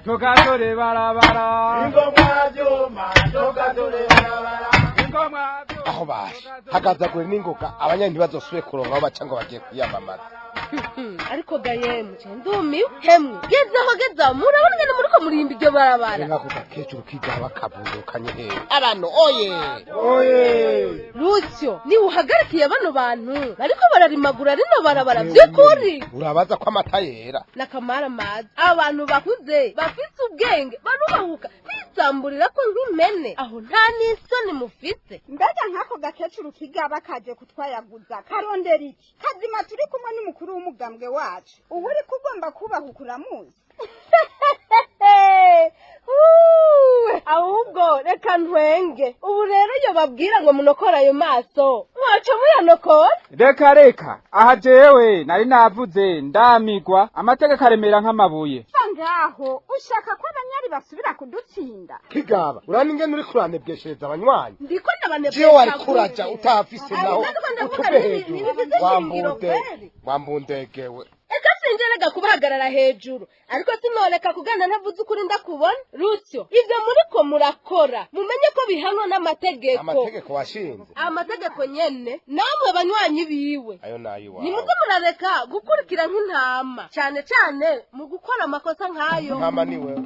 Toka barabara. Aho baje hagazagure n'ingoga, abanywanyi ntibazosubire kuronka aho baca ngo bagiye kwiyamamaza. Ariko ga yemwe, ndumiwe hemwe. Gezaho, gezaho, murabona ingene muriko murimba iryo barabara. Nk'ako gakecuru kigaba kavundukanye hehe? Abantu oye! Oye! Rusyo, niwe uhagarikiye bano bantu bariko bararimagura rino barabara vy'ukuri? Urabaza ko amata yera. N'akamaramaza, abantu bakuze bafise ubwenge barubahuka kwisamburira ko nk'impene. Aho nta n'isoni mufise? Mbega nk'ako gakecuru kigaba kaje kutwayaguza karondera iki? Kazima turi kumwe n'umukuru w'umugambwe wacu, ubu uriko ugomba kubaha ukuramuzi. Uwe, ahubwo reka ntwenge. Ubu rero iyo babwira ngo munokore ayo maso, mwaca muyanokora? Reka reka, aha jewe nari navuze ndamigwa, amategeko aremera nk'amabuye. Va ngaho, ushaka ko abanyari basubira kudutsinda? Kigaba, urabona ingene uri kuranebweshereza abanywanyi? Ndiko ndabanebwesha? Jewe wari kuraja utahafise naho. Ariko ndavuga utuve hejuru. ntibifise ishingiro kweri. Wambundegewe. Eka sinjerega kubahagarara hejuru, ariko sinoreka kugana ntavuze ukuri. Ndakubona Rusyo, ivyo muriko murakora mumenye ko bihanwa n'amategeko. Amategeko washinze? Amategeko nyene, namwe banywanyi biwe. Ayo nayo iwawe. Nimuze murareka gukurikira nk'intama, cane cane mu gukora amakosa nk'ayo. Ntama ni wewe.